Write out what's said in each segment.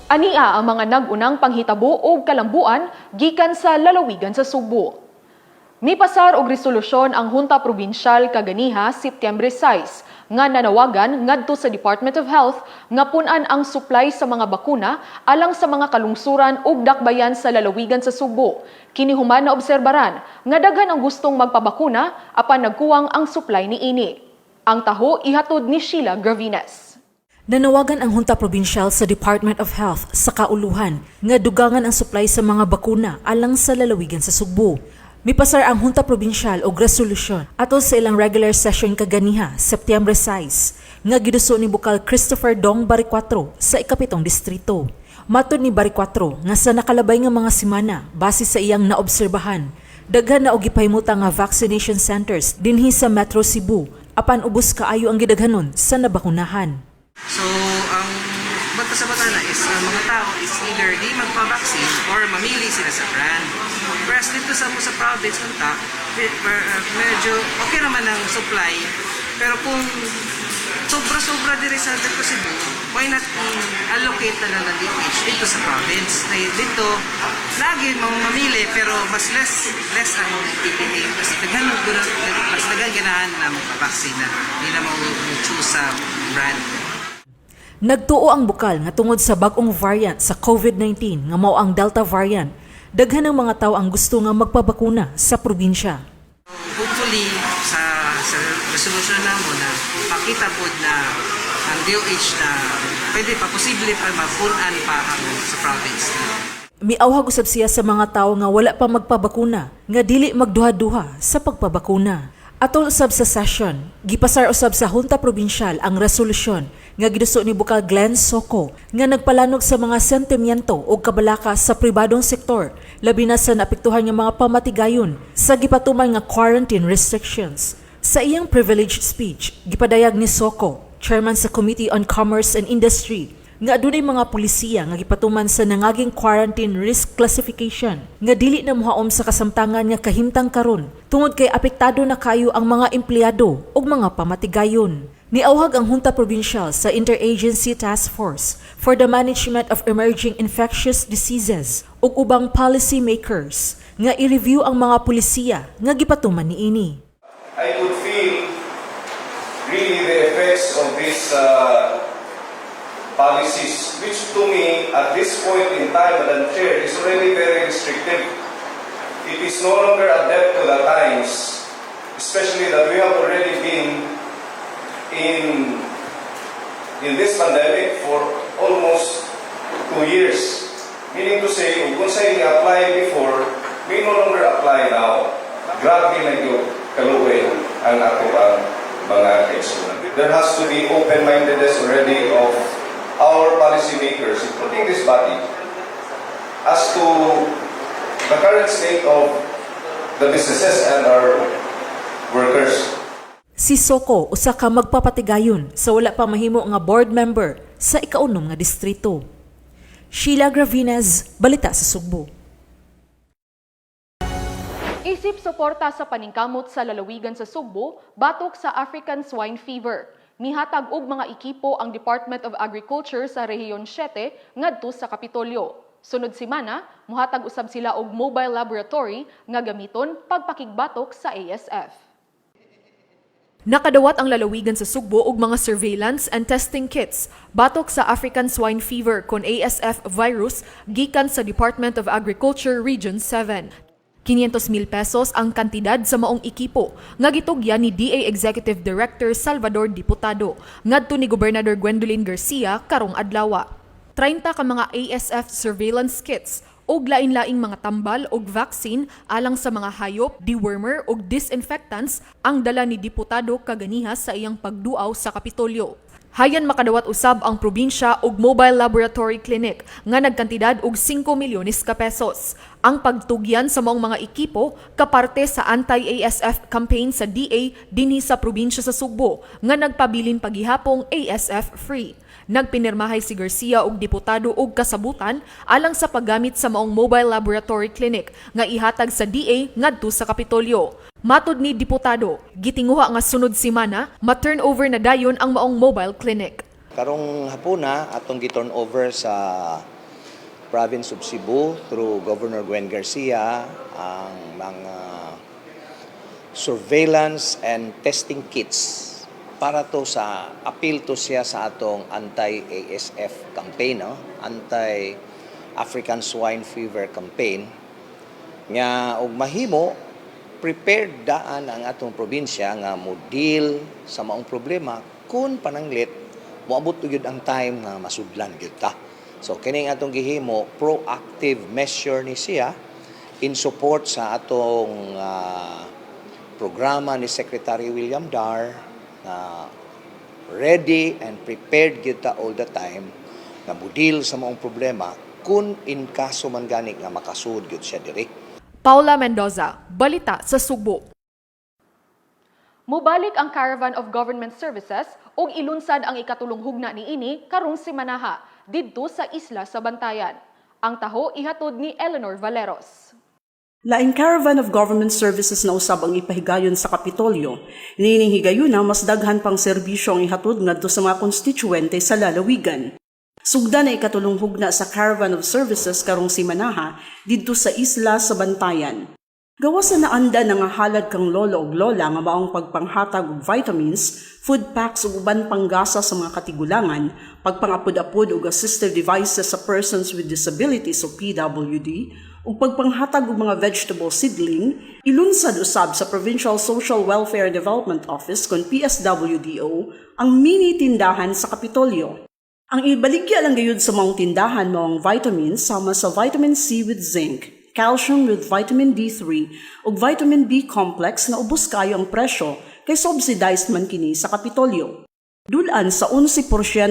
Ania ang mga nag-unang panghitabo og kalambuan gikan sa lalawigan sa Sugbo. Mipasar og resolusyon ang Junta Probinsyal kaganiha, Setyembre 6, nga nanawagan ngadto sa Department of Health nga pun-an ang supply sa mga bakuna alang sa mga kalungsuran ug dakbayan sa lalawigan sa Sugbo. Kini human na obserbaran nga daghan ang gustong magpabakuna apan nagkuwang ang supply niini. Ang taho ihatod ni Sheila Gravines. Nanawagan ang Junta Probinsyal sa Department of Health sa kauluhan nga dugangan ang supply sa mga bakuna alang sa lalawigan sa Sugbo. Mipasar ang Junta Probinsyal og resolusyon atol sa ilang regular session kaganiha, Setyembre 6, nga giduso ni Bukal Christopher Dong Baricuatro sa ikapitong distrito. Matod ni Baricuatro nga sa nakalabay nga mga semana, base sa iyang naobserbahan, daghan na og gipahimutan nga vaccination centers dinhi sa Metro Cebu apan ubos kaayo ang gidaghanon sa nabakunahan. So, ang bata sa bata na is, ang mga tao is either di magpa-vaccine or mamili sila sa brand. Whereas dito sa mo sa province, unta, medyo okay naman ang supply. Pero kung sobra-sobra diri sa Metro Cebu, why not i-allocate na lang ng DOH dito sa province? Na dito, lagi mamili pero mas less less ang PPA. Mas daghan ganahan na magpa-vaccine na. Hindi na mo-choose sa brand. Nagtuo ang bukal nga tungod sa bag-ong variant sa COVID-19 nga mao ang Delta variant, daghan ng mga tao ang gusto nga magpabakuna sa probinsya. Hopefully sa resolution namo na makita pod na ang DOH na pwede pa, posible pa mapun-an pa ang sa province. Miawhag usab siya sa mga tao nga wala pa magpabakuna nga dili magduha-duha sa pagpabakuna. Atol usab sa session, gipasar usab sa Junta Probinsyal ang resolusyon nga giduso ni Bukal Glenn Soco nga nagpalanog sa mga sentimiento o kabalaka sa pribadong sektor, labi na sa naapektuhan nga mga pamatigayon sa gipatuman nga quarantine restrictions. Sa iyang privilege speech, gipadayag ni Soco, chairman sa Committee on Commerce and Industry, nga adunay mga pulisiya nga gipatuman sa nangaging quarantine risk classification nga dili na mohaom sa kasamtangan nga kahimtang karon tungod kay apektado na kayo ang mga empleyado ug mga pamatigayon. Niawhag ang Junta Probinsyal sa Interagency Task Force for the Management of Emerging Infectious Diseases ug ubang policy makers nga i-review ang mga pulisiya nga gipatuman niini. I could feel really the effects of these policies, which to me, at this point in time, Madam Chair, is already very restrictive. It is no longer adept to the times, especially that we have already been in this pandemic for almost 2 years. Meaning to say, kung unsay ni-apply before, may no longer apply now. Grabe na gyud kaluoy ang ato ang mga kaigsuonan. There has to be open-mindedness already of our policymakers, including this body, as to the current state of the businesses and our workers. Si Soco usa ka magpapatigayon sa wala pa mahimo nga board member sa ikaunom nga distrito. Sheila Gravines, Balita sa Sugbo. Isip suporta sa paningkamot sa lalawigan sa Sugbo batok sa African Swine Fever, mihatag og mga ekipo ang Department of Agriculture sa Rehiyon 7 ngadto sa Kapitolyo. Sunod semana, muhatag usab sila og mobile laboratory nga gamiton pagpakigbatok sa ASF. Nakadawat ang lalawigan sa Sugbo og mga surveillance and testing kits batok sa African Swine Fever kon ASF virus gikan sa Department of Agriculture Region 7. 500 mil pesos ang kantidad sa maong ekipo nga gitugyan ni DA Executive Director Salvador Diputado ngadto ni Gobernador Gwendolyn Garcia karong adlaw. 30 ka mga ASF surveillance kits og lain-laing mga tambal og vaccine alang sa mga hayop, dewormer ug disinfectants ang dala ni Diputado kaganiha sa iyang pagduaw sa Kapitolyo. Hayan makadawat usab ang probinsya og mobile laboratory clinic nga nagkantidad og 5 milyones ka pesos. Ang pagtugyan sa maong mga ekipo kaparte sa anti-ASF campaign sa DA dinhi sa probinsya sa Sugbo nga nagpabilin pagihapong ASF free. Nagpinirmahay si Garcia og diputado og kasabutan alang sa paggamit sa maong mobile laboratory clinic nga ihatag sa DA ngadto sa Kapitolyo. Matod ni diputado, gitinguha nga sunod semana ma-turnover na dayon ang maong mobile clinic. Karong hapuna atong gi-turn over sa Province of Cebu through Governor Gwen Garcia ang mga surveillance and testing kits para to sa appeal to siya sa atong anti-ASF campaign, no? Anti-African Swine Fever campaign nga og mahimo prepared daan ang atong probinsya nga mo deal sa maong problema kung pananglit moabot gyud ang time nga masudlan gyud ta. So kining atong gihimo, proactive measure ni siya in support sa atong programa ni Secretary William Dar na ready and prepared gyud ta all the time nga mo-deal sa maong problema kung in kaso man gani nga makasud gyud siya diri. Paula Mendoza, Balita sa Sugbo. Mubalik ang Caravan of Government Services ug ilunsad ang ikatulong hugna niini karong simanaha didto sa isla sa Bantayan. Ang taho ihatod ni Eleanor Valeros. Laing Caravan of Government Services na usab ang ipahigayon sa Kapitolyo. Niining higayuna, mas daghan pang serbisyo ang ihatod ngadto sa mga konstituente sa lalawigan. Sugdan na ikatulong hugna sa Caravan of Services karong simanaha didto sa isla sa Bantayan. Gawas sa naanda na nga halad kang lolo ug lola nga maong pagpanghatag og vitamins, food packs ug uban pang gasa sa mga katigulangan, pagpangapod-apod og assistive devices sa persons with disabilities o PWD, ug pagpanghatag og mga vegetable seedling, ilunsad usab sa Provincial Social Welfare Development Office kon PSWDO ang mini tindahan sa Kapitolyo. Ang ibaligya lang gayud sa maong tindahan mao ang vitamins sama sa vitamin C with zinc, calcium with vitamin D3 ug vitamin B complex nga ubos kayo ang presyo kay subsidized man kini sa Kapitolyo. Dulan sa 11%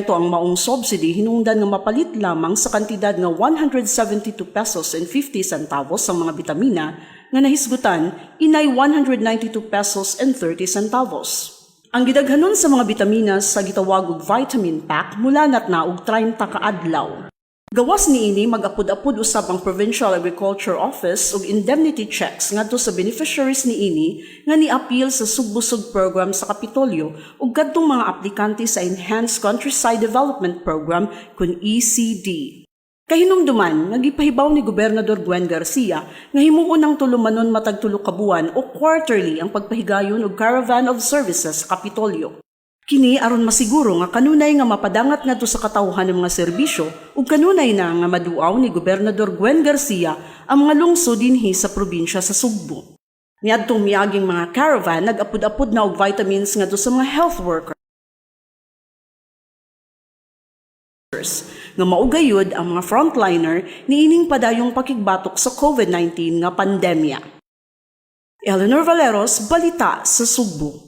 ang maong subsidy hinungdan nga mapalit lamang sa kantidad nga 172 pesos and 50 centavos ang mga bitamina nga nahisgutan inay 192 pesos and 30 centavos. Ang gidaghanon sa mga bitamina sa gitawag og vitamin pack mulanat na og 30 ka adlaw. Gawas niini, mag-apod-apod usab ang Provincial Agriculture Office og indemnity checks ngadto sa beneficiaries niini nga ni-appeal sa Sugbusog program sa Kapitolyo ug kadtong mga aplikante sa Enhanced Countryside Development Program kun ECD. Kahinumduman nga gipahibaw ni Gobernador Gwen Garcia nga himuon ang tulumanon matag 3 ka buwan o quarterly ang pagpahigayon og Caravan of Services sa Kapitolyo. Kini aron masiguro nga kanunay nga mapadangat ngadto sa katawhan ng mga serbisyo ug kanunay na nga maduaw ni Gobernador Gwen Garcia ang mga lungsod dinhi sa probinsya sa Sugbo. Niadtong miaging mga caravan, nag-apod-apod na og vitamins ngadto sa mga health workers nga mao gayud ang mga frontliner niining padayong pakigbatok sa COVID-19 nga pandemya. Eleanor Valeros, Balita sa Sugbo.